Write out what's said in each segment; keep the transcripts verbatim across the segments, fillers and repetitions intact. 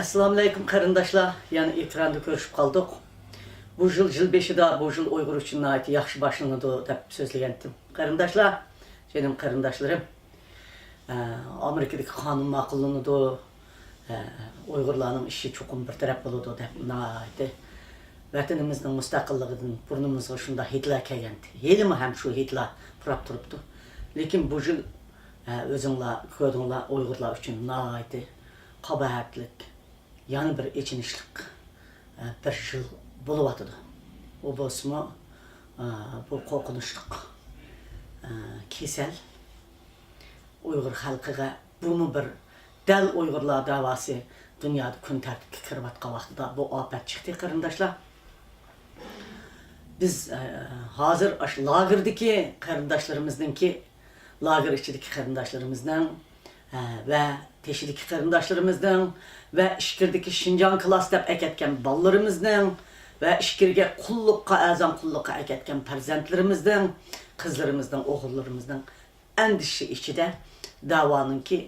ئەسسالامۇئەلەيكۇم قېرىنداشلار، يەنە ئېكراندا كۆرۈشۈپ قالدۇق. بۇ يىل، يىل بېشىدا بۇ يىل ئۇيغۇر ئۈچۈن ناھايىتى ياخشى باشلىنىدۇ دەپ سۆزلىگەنتىم. قېرىنداشلار، جېنىم قېرىنداشلىرىم، ئە، ئامېرىكىدىكى قانۇن ماقۇللىنىدۇ، ئە، ئۇيغۇرلارنىڭ ئىشى چوقۇم بىر تەرەپ بولىدۇ دەپ ناھايىتى ۋەتىنىمىزنىڭ مۇستەقىللىقىدىن بۇرنىمىزغا شۇنداق ھىدلار كەلگەنتى. ھېلىمۇ ھەم شۇ ھىدلار پۇراپ تۇرۇپتۇ. لېكىن بۇ يىل، ئە، ئۆزۈڭلار كۆردۈڭلار، ئۇيغۇرلار ئۈچۈن ناھايىتى قاباھەتلىك، يەنە بىر ئېچىنىشلىق، ئە، بىر يىل بولۇۋاتىدۇ. ئۇ بولسىمۇ، ئە، بۇ قورقۇنچلۇق، ئە، كېسەل ئۇيغۇر خەلقىگە، بۇمۇ بىر دەل ئۇيغۇرلار دەۋاسى دۇنيادا كۈن تەرتىپكە كىرىۋاتقان ۋاقتىدا بۇ ئاپەت چىقتى، قېرىنداشلار. بىز، ئە، ھازىر ئاشۇ لاگېردىكى قېرىنداشلىرىمىزنىڭكى، لاگېر ئىچىدىكى قېرىنداشلىرىمىزنىڭ، ئە، ۋە تېشىدىكى قېرىنداشلىرىمىزنىڭ ۋە ئىچكىرىدىكى شىنجاڭ كىلاس دەپ ئەكەتكەن بالىلىرىمىزنىڭ ۋە ئىچكىرىگە قۇللۇققا، ئەرزان قۇللۇققا ئەكەتكەن پەرزەنتلىرىمىزنىڭ، قىزلىرىمىزنىڭ، ئوغۇللىرىمىزنىڭ ئەندىشە ئىچىدە دەۋانىڭكى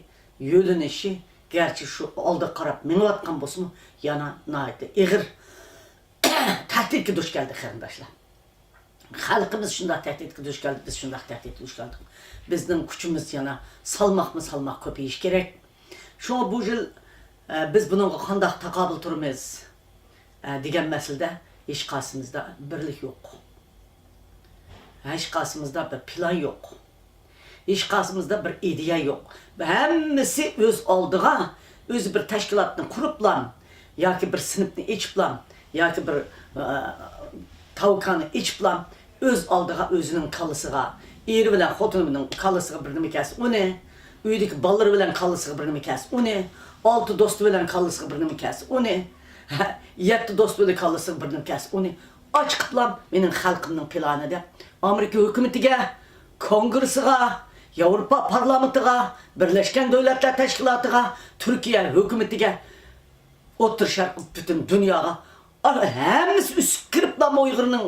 يۆنىلىشى، گەرچە شۇ ئالدىغا قاراپ مېڭىۋاتقان بولسىمۇ، يەنە ناھايىتى ئېغىر تەھدىتكە دۇچ كەلدى، قېرىنداشلار. خەلقىمىز شۇنداق تەھدىتكە دۇچ كەلدى، بىز شۇنداق تەھدىتكە دۇچ كەلدۇق. بىزنىڭ كۈچىمىز يەنە سالماقمۇ سالماق كۆپىيىشى كېرەك. شۇڭا بۇ يىل، ئە، بىز بۇنىڭغا قانداق تاقابىل تۇرىمىز، ئە، دېگەن مەسىلىدە ھېچقايسىمىزدا بىرلىك يوق. ھېچقايسىمىزدا بىر پىلان يوق. ھېچقايسىمىزدا بىر ئىدىيە يوق. ھەممىسى ئۆز ئالدىغا، ئۆزى بىر تەشكىلاتنى قۇرۇپلا، ياكى بىر سىنىپنى ئېچىپلا، ياكى بىر، ئە، تاۋكانى ئېچىپلا، ئۆز ئالدىغا، ئۆزىنىڭ كاللىسىغا، ئېرى بىلەن خوتۇنىنىڭ كاللىسىغا بىر نېمە كەلسە ئۇنى، ئۆيدىكى بالىلىرى بىلەن كاللىسىغا بىر نېمە كەلسە ئۇنى، ئالتە دوستى بىلەن كاللىسىغا بىر نېمە كەلسە ئۇنى، ھە، يەتتە دوستى بىلەن كاللىسىغا بىر نېمە كەلسە ئۇنى، ئاچىقىپلا مېنىڭ خەلقىمنىڭ پىلانى دەپ، ئامېرىكا ھۆكۈمىتىگە، كونگرېسىغا، ياۋروپا پارلامېنتىغا، بىرلەشكەن دۆلەتلەر تەشكىلاتىغا، تۈركىيە ھۆكۈمىتىگە، ئوتتۇرا شەرق، پۈتۈن دۇنياغا، ئا، ھەممىسى ئۈسۈپ كىرىپلا ئۇيغۇرنىڭ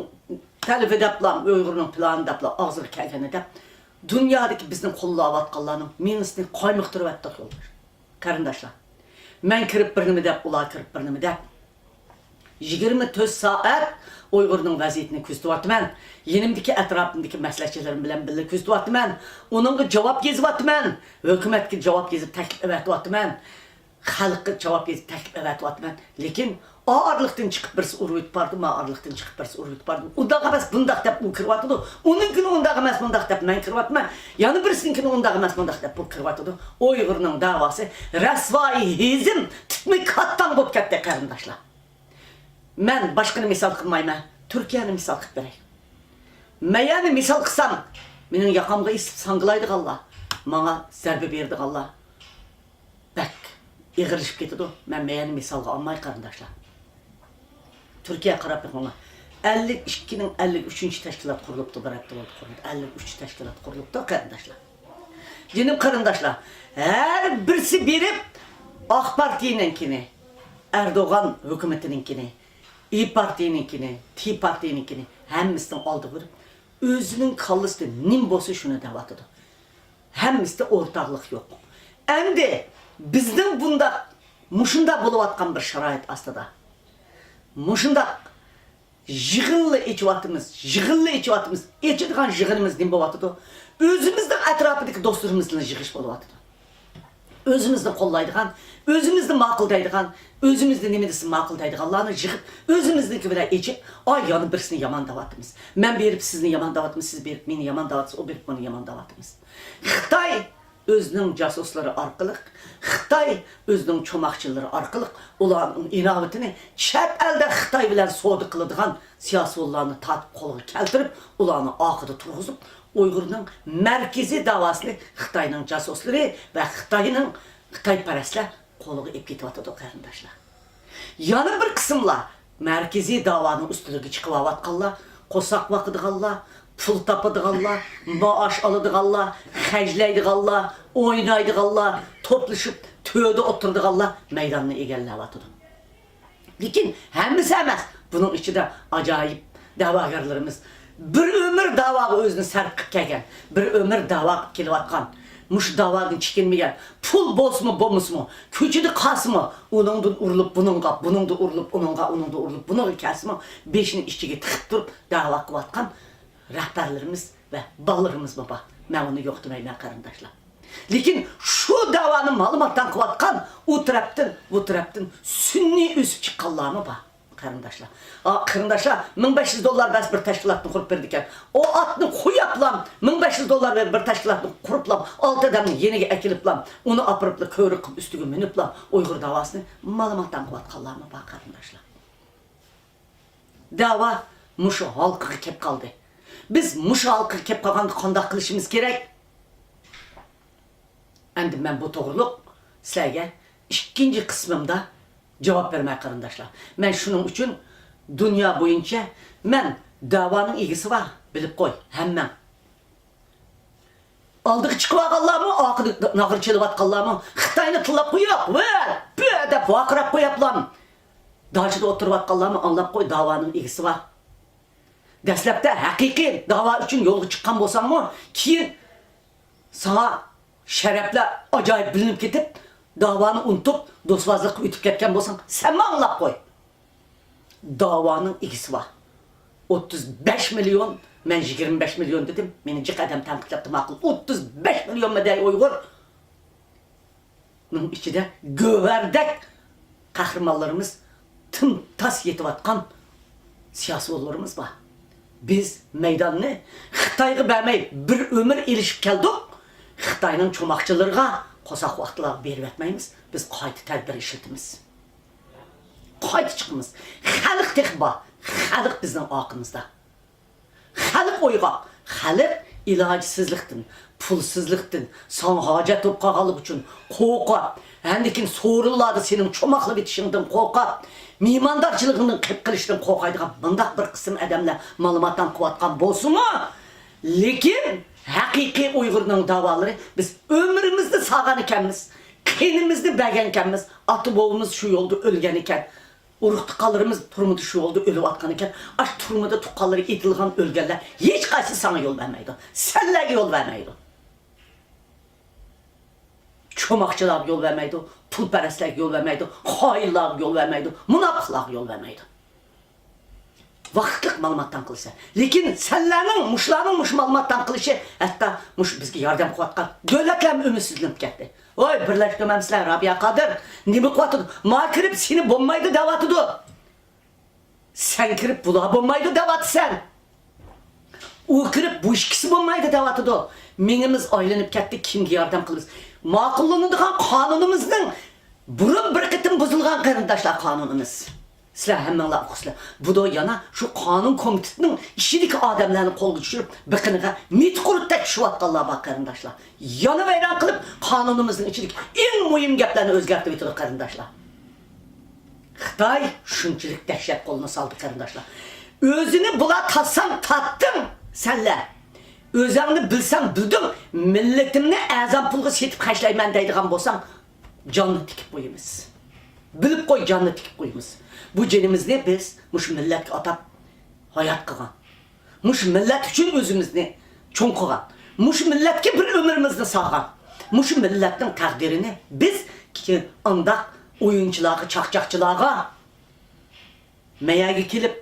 تەلىپى دەپلا، ئۇيغۇرنىڭ پىلانى دەپلا ئاغزىغا كەلگەننى دەپ، دۇنيادىكى بىزنى قوللاۋاتقانلارنىڭ مېڭىسىنى قايمۇقتۇرۇۋەتتۇق، يولداش. قېرىنداشلار، مەن كىرىپ بىر نېمە دەپ، ئۇلار كىرىپ بىر نېمە دەپ، يىگىرمە تۆت سائەت ئۇيغۇرنىڭ ۋەزىيىتىنى كۆزىتىۋاتىمەن. يېنىمدىكى، ئەتراپىمدىكى مەسلىھەتچىلىرىم بىلەن بىللە كۆزىتىۋاتىمەن. ئۇنىڭغا جاۋاب يېزىۋاتىمەن. ھۆكۈمەتكە جاۋاب يېزىپ تەكلىپ ئەۋەتىۋاتىمەن. خەلققە جاۋاب يېزىپ تەكلىپ ئەۋەتىۋاتىمەن. لېكىن ئا ئارىلىقتىن چىقىپ بىرسى ئۇرۇۋېتىپ بارىدۇ، ما ئارىلىقتىن چىقىپ بىرسى ئۇرۇۋېتىپ بارىدۇ. ئۇنداق ئەمەس، بۇنداق دەپ ئۇ كىرىۋاتىدۇ. ئۇنىڭكىنى ئۇنداق ئەمەس، مۇنداق دەپ مەن كىرىۋاتىمەن. يەنە بىرسىنىڭكىنى ئۇنداق ئەمەس، مۇنداق دەپ بۇ كىرىۋاتىدۇ. ئۇيغۇرنىڭ داۋاسى رەسۋايى، ھېزىم، تۈتمە كاتتاڭ بولۇپ كەتتى، قېرىنداشلار. مەن باشقىنى مىسال قىلمايمەن، تۈركىيەنى مىسال قىلىپ بېرەي. مەيەنى مىسال قىلسام، مېنىڭ ياقامغا ئېسىپ ساڭگىلايدىغانلار، ماڭا زەربە بېرىدىغانلار بەك ئېغىرلىشىپ كېتىدۇ. مەن مەيەنى مىسالغا ئالماي، قېرىنداشلار. تۈركىيەگە قاراپ بېقىڭلار. ئەللىك ئىككىنىڭ ئەللىك ئۈچىنچى تەشكىلات قۇرۇلۇپتۇ، بىر ھەپتە بولدى قۇرۇلدى. ئەللىك ئۈچ تەشكىلات قۇرۇلۇپتۇ، قېرىنداشلار. جېنىم قېرىنداشلار، ھەر بىرسى بېرىپ ئاق پارتىيىنىڭكىنى، ئەردوغان ھۆكۈمىتىنىڭكىنى، ئىي پارتىيىنىڭكىنى، تى پارتىيىنىڭكىنى، ھەممىسىنىڭ ئالدىغا بېرىپ، ئۆزىنىڭ كاللىسىدا نېمە بولسا شۇنى دەۋاتىدۇ. ھەممىسىدە ئورتاقلىق يوق. ئەمدى بىزنىڭ بۇنداق، مۇشۇنداق بولۇۋاتقان بىر شارائىت ئاستىدا، مۇشۇنداق يىغىنلا ئېچىۋاتىمىز، يىغىنلا ئېچىۋاتىمىز. ئېچىدىغان يىغىنىمىز نېمە بولۇۋاتىدۇ؟ ئۆزىمىزنىڭ ئەتراپىدىكى دوستلىرىمىز بىلەن يىغىش بولۇۋاتىدۇ. ئۆزىمىزنى قوللايدىغان، ئۆزىمىزنى ماقۇلدايدىغان، ئۆزىمىزنى نېمە دېسە ماقۇلدايدىغانلارنى يىغىپ، ئۆزىمىزنىڭكى بىلەن ئېچىپ، ئاي، يەنە بىرسىنى يامان دەۋاتىمىز. مەن بېرىپ سىزنى يامان دەۋاتىمەن، سىز بېرىپ مېنى يامان دەۋاتىسىز، ئۇ بېرىپ بۇنى يامان دەۋاتىمىز. خىتاي ئۆزىنىڭ جاسۇسلىرى ئارقىلىق، خىتاي ئۆزىنىڭ چوماقچىلىرى ئارقىلىق ئۇلارنىڭ ئىناۋىتىنى چەت ئەلدە خىتاي بىلەن سودا قىلىدىغان سىياسىيونلارنى تارتىپ قولىغا كەلتۈرۈپ، ئۇلارنى ئارقىدا تۇرغۇزۇپ، ئۇيغۇرنىڭ مەركىزىي داۋاسىنى خىتاينىڭ جاسۇسلىرى ۋە خىتاينىڭ، خىتايپەرەسلەر قولىغا ئېلىپ كېتىۋاتىدۇ، قېرىنداشلار. يەنە بىر قىسىملار، مەركىزىي داۋانىڭ ئۈستىلىگە چىقىۋاتقانلار، قورساق باقىدىغانلار، پۇل تاپىدىغانلار، مائاش ئالىدىغانلار، خەجلەيدىغانلار، ئوينايدىغانلار، توپلىشىپ تۆردە ئولتۇرىدىغانلار مەيداننى ئىگىلەۋاتىدۇ. لېكىن ھەممىسى ئەمەس، بۇنىڭ ئىچىدە ئاجايىپ دەۋاگەرلىرىمىز، بىر ئۆمۈر داۋاغا ئۆزىنى سەرپ قىلىپ كەلگەن، بىر ئۆمۈر داۋا قىلىپ كېلىۋاتقان، مۇشۇ داۋادىن چېكىنمىگەن، پۇل بولسىمۇ بولمىسىمۇ، كوچىدا قالسىمۇ، ئۇنىڭدىن ئۇرۇلۇپ بۇنىڭغا، بۇنىڭدىن ئۇرۇلۇپ ئۇنىڭغا، ئۇنىڭدىن ئۇرۇلۇپ بۇنىڭغا كەلسىمۇ، بېشىنى ئىچىگە تىقىپ تۇرۇپ داۋا قىلىۋاتقان رەھبەرلىرىمىز ۋە بالىلىرىمىزمۇ بار. مەن ئۇنى يوق دېمەيمەن، قېرىنداشلار. لېكىن شۇ داۋانى مالىماتاڭ قىلىۋاتقان ئۇ تەرەپتىن، بۇ تەرەپتىن سۈنئىي ئۆسۈپ چىققانلارمۇ بار، قېرىنداشلار. ئا، قېرىنداشلار، مىڭ بەش يۈز دوللار بەرسە بىر تەشكىلاتنى قۇرۇپ بېرىدىكەن. ئۇ ئاتنى قوياپلا، مىڭ بەش يۈز دوللار بېرىپ بىر تەشكىلاتنى قۇرۇپلا، ئالتە ئادەمنى يېنىگە ئەكېلىپلا، ئۇنى ئاپىرىپلا، كۆۋرۈك قىلىپ ئۈستىگە مىنىپلا، ئۇيغۇر داۋاسىنى مالىماتاڭ قىلىۋاتقانلارمۇ بار، قېرىنداشلار. داۋا مۇشۇ ھالقىغا كەپ قالدى. بىز مۇشۇ ھالقىغا كەپ قالغاندا قانداق قىلىشىمىز كېرەك؟ ئەمدى مەن بۇ توغرۇلۇق سىلەرگە ئىككىنچى قىسمىمدا جاۋاب بېرىمەن، قېرىنداشلار. مەن شۇنىڭ ئۈچۈن دۇنيا بويىچە مەن داۋانىڭ ئىگىسى بار، بىلىپ قوي، ھەممەڭ. ئالدىغا چىقىۋالغانلارمۇ، ئارقىدا ناغرا چېلىۋاتقانلارمۇ، خىتاينى تىللاپ قويۇپ، ۋە، بۆ دەپ ۋارقىراپ قويۇپلام. داچىدا ئولتۇرۇۋاتقانلارمۇ ئاڭلاپ قوي، داۋانىڭ ئىگىسى بار. دەسلەپتە ھەقىقىي داۋا ئۈچۈن يولغا چىققان بولساڭمۇ، كېيىن ساڭا شەرەپلەر ئاجايىپ بىلىنىپ كېتىپ، داۋانى ئۇنتۇپ، دوستۋازلىققا ئۆتۈپ كەتكەن بولساڭ، سەنمۇ ئاڭلاپ قوي. داۋانىڭ ئىگىسى بار. ئوتتۇز بەش مىليون، مەن يىگىرمە بەش مىليون دېدىم. مېنى جىق ئادەم تەنقىدلەپتۇ، ماقۇل. ئوتتۇز بەش مىليونمۇ دەي ئۇيغۇر. ئۇنىڭ ئىچىدە گۆھەردەك قەھرىمانلىرىمىز، تىمتاس يېتىۋاتقان سىياسىيونلىرىمىز بار. بىز مەيداننى خىتايغا بەرمەي بىر ئۆمۈر ئېلىشىپ كەلدۇق. خىتاينىڭ چوماقچىلىرىغا، قورساق ئاچلىرىغا بېرىۋەتمەيمىز. بىز قايتا تەدبىر ئىشلىتىمىز. قايتا چىقىمىز. خەلق تېخى بار. خەلق بىزنىڭ ئارقىمىزدا. خەلق ئويغاق. خەلق ئىلاجسىزلىقتىن، پۇلسىزلىقتىن، ساڭا ھاجەت بولۇپ قالغانلىقى ئۈچۈن قورقۇپ، ئاندىن كېيىن سورۇنلاردا سېنىڭ چوماقلاپ كېتىشىڭدىن قورقۇپ، مېھماندارچىلىقىڭدىن قېلىپ قېلىشتىن قورقايدىغان مۇنداق بىر قىسىم ئادەملەر مالىماتاڭ قىلىۋاتقان بولسىمۇ، لېكىن ھەقىقىي ئۇيغۇرنىڭ داۋالىرى، بىز ئۆمرىمىزنى سالغان ئىكەنمىز، قېنىمىزنى بەرگەن ئىكەنمىز، ئاتا-بوۋىمىز شۇ يولدا ئۆلگەن ئىكەن. ئۇرۇق-تۇغقانلىرىمىز تۈرمىدە شۇ يولدا ئۆلۈۋاتقان ئىكەن. ئاشۇ تۈرمىدە تۇغقانلىرى ئېتىلغان، ئۆلگەنلەر ھېچقايسى ساڭا يول بەرمەيدۇ. سەنلەرگە يول بەرمەيدۇ. چوماقچىلارغا يول بەرمەيدۇ، پۇلپەرەسلەرگە يول بەرمەيدۇ، خائىنلارغا يول بەرمەيدۇ، مۇناپىقلارغا يول بەرمەيدۇ. ۋاقىتلىق مالىماتاڭ قىلىسەن. لېكىن سەنلەرنىڭ، مۇشۇلارنىڭ مۇشۇ مالىماتاڭ قىلىشى ھەتتا مۇشۇ بىزگە ياردەم قىلىۋاتقان دۆلەتلەرمۇ ئۈمىدسىزلىنىپ كەتتى. ۋاي، بىرلەشتۈرمەمسىلەر، رابىيە قادىر نېمە قىلىۋاتىدۇ؟ ما كىرىپ سېنى بولمايدۇ دەۋاتىدۇ. سەن كىرىپ بۇلار بولمايدۇ دەۋاتىسەن. ئۇ كىرىپ بۇ ئىككىسى بولمايدۇ دەۋاتىدۇ. مېڭىمىز ئايلىنىپ كەتتى، كىمگە ياردەم قىلىمىز؟ ماقۇللىنىدىغان قانۇنىمىزنىڭ بۇرۇن بىر قېتىم بۇزۇلغان، قېرىنداشلار، قانۇنىمىز. سىلەر ھەممىڭلار ئۇقىسىلەر. بۇ دو يەنە شۇ قانۇن كومىتېتىنىڭ ئىچىدىكى ئادەملەرنى قولغا چۈشۈرۈپ، بېقىنىغا مىت قۇرۇتتەك چۈشۈۋاتقانلار بار، قېرىنداشلار. يەنە ۋەيران قىلىپ، قانۇنىمىزنىڭ ئىچىدىكى ئەڭ مۇھىم گەپلەرنى ئۆزگەرتىۋېتىدۇ، قېرىنداشلار. خىتاي شۇنچىلىك دەھشەت قولىنى سالدى، قېرىنداشلار. ئۆزىنى بۇلار تاتساڭ تاتتىڭ سەنلەر. ئۆزۈڭنى بىلسەڭ بىلدىڭ، مىللىتىمنى ئەرزان پۇلغا سېتىپ خەجلەيمەن دەيدىغان بولساڭ، جاننى تىكىپ قويىمىز. بىلىپ قوي، جاننى تىكىپ قويىمىز. بۇ جېنىمىزنى بىز مۇشۇ مىللەتكە ئاتاپ ھايات قىلغان. مۇشۇ مىللەت ئۈچۈن ئۆزىمىزنى چوڭ قىلغان. مۇشۇ مىللەتكە بىر ئۆمرىمىزنى سالغان. مۇشۇ مىللەتنىڭ تەقدىرىنى بىز كېيىن ئانداق ئويۇنچىلارغا، چاقچاقچىلارغا، مەيەرگە كېلىپ،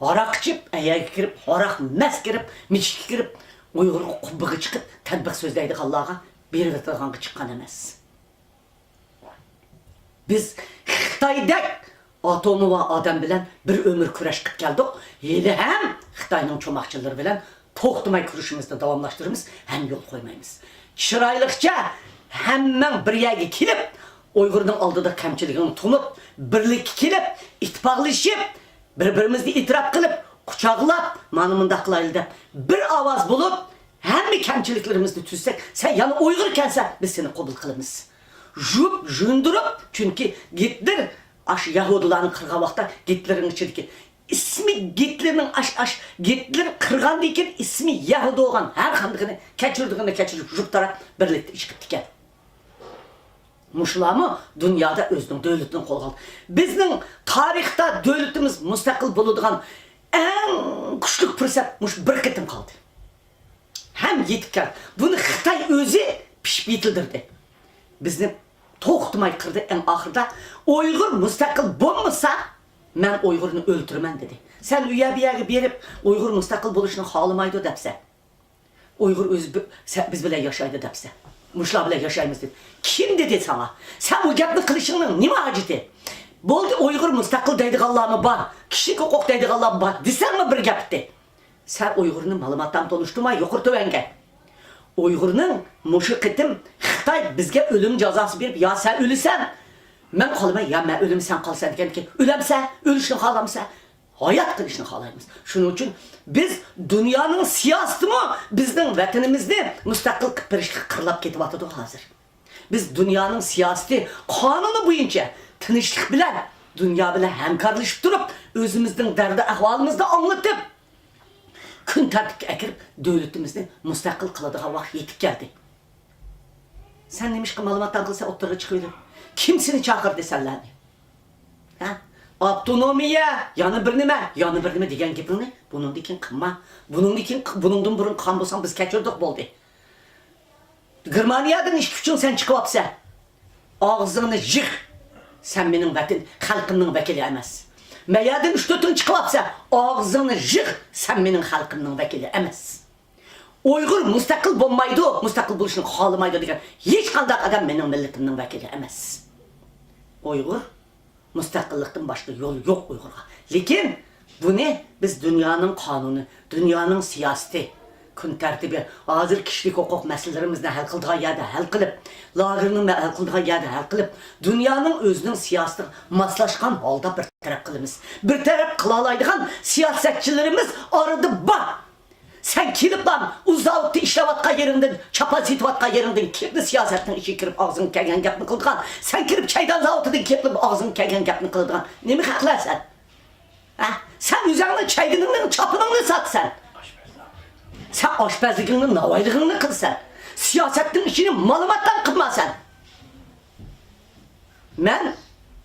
ھاراق ئىچىپ، ئەيەرگە كىرىپ، ھاراق مەست كىرىپ، مىچىتكە كىرىپ، ئۇيغۇرغا قۇببىغا چىقىپ، تەتبىق سۆزلەيدىغانلارغا بېرىۋېتىدىغانغا چىققان ئەمەس. بىز خىتايدەك ئاتومى بار ئادەم بىلەن بىر ئۆمۈر كۈرەش قىلىپ كەلدۇق. ھېلىھەم خىتاينىڭ چوماقچىلىرى بىلەن توختىماي كۈرىشىمىزنى داۋاملاشتۇرىمىز ھەم يول قويمايمىز. چىرايلىقچە ھەممەڭ بىر يەرگە كېلىپ، ئۇيغۇرنىڭ ئالدىدا كەمچىلىكىڭنى تونۇپ، بىرلىككە كېلىپ، ئىتتىپاقلىشىپ، بىر-بىرىمىزنى ئېتىراپ قىلىپ، قۇچاقلاپ، مانا مۇنداق قىلايلى دەپ، بىر ئاۋاز بولۇپ، ھەممە كەمچىلىكلىرىمىزنى تۈزسەك، سەن يەنە ئۇيغۇر ئىكەنسەن، بىز سېنى قوبۇل قىلىمىز. يۇيۇپ، يۇيۇندۇرۇپ، چۈنكى گىتلېر ئاشۇ يەھۇدىيلارنى قىرغان ۋاقىتتا گىتلېرنىڭ ئىچىدىكى ئىسمى گىتلېرنىڭ ئاش-، ئاش-، گىتلېر قىرغاندىن كېيىن ئىسمى يەھۇدىي بولغان ھەر قاندىقىنى كەچۈرىدىغىنىنى كەچۈرۈپ، يۇرت تاراپ بىرلىكتە ئىش قىپتىكەن. مۇشۇلارمۇ دۇنيادا ئۆزىنىڭ دۆلىتىنى قولغا ئالدى. بىزنىڭ تارىختا دۆلىتىمىز مۇستەقىل بولىدىغان ئەڭ كۈچلۈك پۇرسەت مۇشۇ بىر قېتىم قالدى. ھەم يېتىپ كەلدى. بۇنى خىتاي ئۆزى پىشىپ يېتىلدۈردى. بىزنى توختىماي قىردى. ئەڭ ئاخىرىدا، «ئۇيغۇر مۇستەقىل بولمىسا، مەن ئۇيغۇرنى ئۆلتۈرىمەن» دېدى. سەن ئۇ يەر بۇ يەرگە بېرىپ، «ئۇيغۇر مۇستەقىل بولۇشنى خالىمايدۇ» دەپسەن. «ئۇيغۇر ئۆزى بى-، سە-، بىز بىلەن ياشايدۇ» دەپسەن. «مۇشۇلار بىلەن ياشايمىز» دېدى. كىم دېدى ساڭا؟ سەن بۇ گەپنى قىلىشىڭنىڭ نېمە ھاجىتى؟ بولدى، ئۇيغۇر مۇستەقىل دەيدىغانلارمۇ بار، كىشىلىك ھوقۇق دەيدىغانلارمۇ بار دېسەڭمۇ بىر گەپتى. سەن ئۇيغۇرنى مالىماتام تونۇشتۇرماي يۇقىرى تۆۋەنگە. ئۇيغۇرنىڭ مۇشۇ قېتىم خىتاي بىزگە ئۆلۈم جازاسى بېرىپ، يا سەن ئۆلىسەن، مەن قالىمەن، يا مەن ئۆلىمەن، سەن قالىسەن دېگەندىكىن، ئۆلەمسەن، ئۆلۈشنى خالامسەن، ھايات قېلىشنى خالايمىز. شۇنىڭ ئۈچۈن بىز دۇنيانىڭ سىياسىتىمۇ بىزنىڭ ۋەتىنىمىزنى مۇستەقىل قىلىپ بېرىشكە قىرلاپ كېتىۋاتىدۇ ھازىر. بىز دۇنيانىڭ سىياسىتى، قانۇنى بويىچە تىنچلىق بىلەن دۇنيا بىلەن ھەمكارلىشىپ تۇرۇپ، ئۆزىمىزنىڭ دەردى ئەھۋالىمىزنى ئاڭلىتىپ، كۈن تەرتىپكە ئەكىرىپ، دۆلىتىمىزنى مۇستەقىل قىلىدىغان ۋاقىت يېتىپ كەلدى. سەن نېمىشقا مالىماتام قىلسا ئوتتۇرىغا چىقىۋېلىپ؟ كىم سېنى چاقىردى سەنلەرنى؟ ھە؟ ئاپتونومىيە، يەنە بىر نېمە، يەنە بىر نېمە دېگەن گېپىڭنى بۇنىڭدىن كېيىن قىلما. بۇنىڭدىن كېيىن، بۇنىڭدىن بۇرۇن قىلغان بولساڭ، بىز كەچۈردۇق، بولدى. گېرمانىيەدىن ئىككى ئۈچۈڭ سەن چىقىۋاپسەن. ئاغزىڭنى يىغ. سەن مېنىڭ ۋەتىن، خەلقىمنىڭ ۋەكىلى ئەمەس. مەيەردىن ئۈچ تۆتۈڭ چىقىۋاپسەن. ئاغزىڭنى يىغ. سەن مېنىڭ خەلقىمنىڭ ۋەكىلى ئەمەس. ئۇيغۇر مۇستەقىل بولمايدۇ، مۇستەقىل بولۇشنى خالىمايدۇ دېگەن ھېچقانداق ئادەم مېنىڭ مىللىتىمنىڭ ۋەكىلى ئەمەس. ئۇيغۇر مۇستەقىللىقتىن باشقا يول يوق ئۇيغۇرغا. لېكىن بۇنى بىز دۇنيانىڭ قانۇنى، دۇنيانىڭ سىياسىتى، كۈن تەرتىپى، ھازىر كىشىلىك ھوقۇق مەسىلىلىرىمىزنى ھەل قىلىدىغان يەردە ھەل قىلىپ، لاگېرنى ھەل قىلىدىغان يەردە ھەل قىلىپ، دۇنيانىڭ ئۆزىنىڭ سىياسىتىگە ماسلاشقان ھالدا بىر تەرەپ قىلىمىز. بىر تەرەپ قىلالايدىغان سىياسەتچىلىرىمىز ئارىدا بار. سەن كېلىپلا ئۇ زاۋۇتتا ئىشلەۋاتقان يېرىڭدىن، چاپان سېتىۋاتقان يېرىڭدىن كېلىپلا سىياسەتنىڭ ئىچىگە كىرىپ ئاغزىڭغا كەلگەن گەپنى قىلىدىغان، سەن كىرىپ چايدان زاۋۇتىدىن كېلىپلا ئاغزىڭغا كەلگەن گەپنى قىلىدىغان نېمە خەقلەر سەن؟ ھە؟ سەن ئۆزۈڭنىڭ چايدىنىڭنىڭ چاپىنىڭنى ساتىسەن. سەن ئاشپەزلىكىڭنى، ناۋايلىقىڭنى قىلىسەن. سىياسەتنىڭ ئىچىنى مالىماتام قىلماسەن. مەن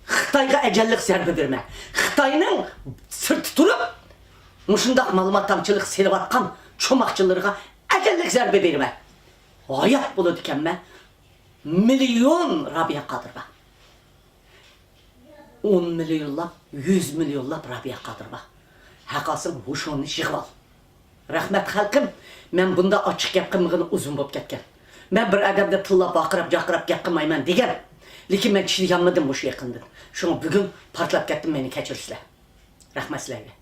خىتايغا ئەجەللىك زەربە بېرىمەن. خىتاينىڭ سىرتتا تۇرۇپ، مۇشۇنداق مالىماتامچىلىق سېلىۋاتقان چوماقچىلىرىغا ئەجەللىك زەربە بېرىمەن. ھايات بولىدىكەنمەن. مىليون رابىيە قادىر بار. ئون مىليونلاپ، يۈز مىليونلاپ رابىيە قادىر بار. ھەققاسىڭ ھوشۇڭنى يىغىۋال. رەھمەت خەلقىم، مەن بۇنداق ئاچچىق گەپ قىلمىغىنى ئۇزۇن بولۇپ كەتكەن. مەن بىر ئادەمدە تىللاپ، ۋارقىراپ، جارقىراپ گەپ قىلمايمەن دېگەن. لېكىن مەن چىدىيالمىدىم مۇشۇ يېقىندىن. شۇڭا بۈگۈن پارتلاپ كەتتىم، مېنى كەچۈرسىلەر. رەھمەت سىلەرگە.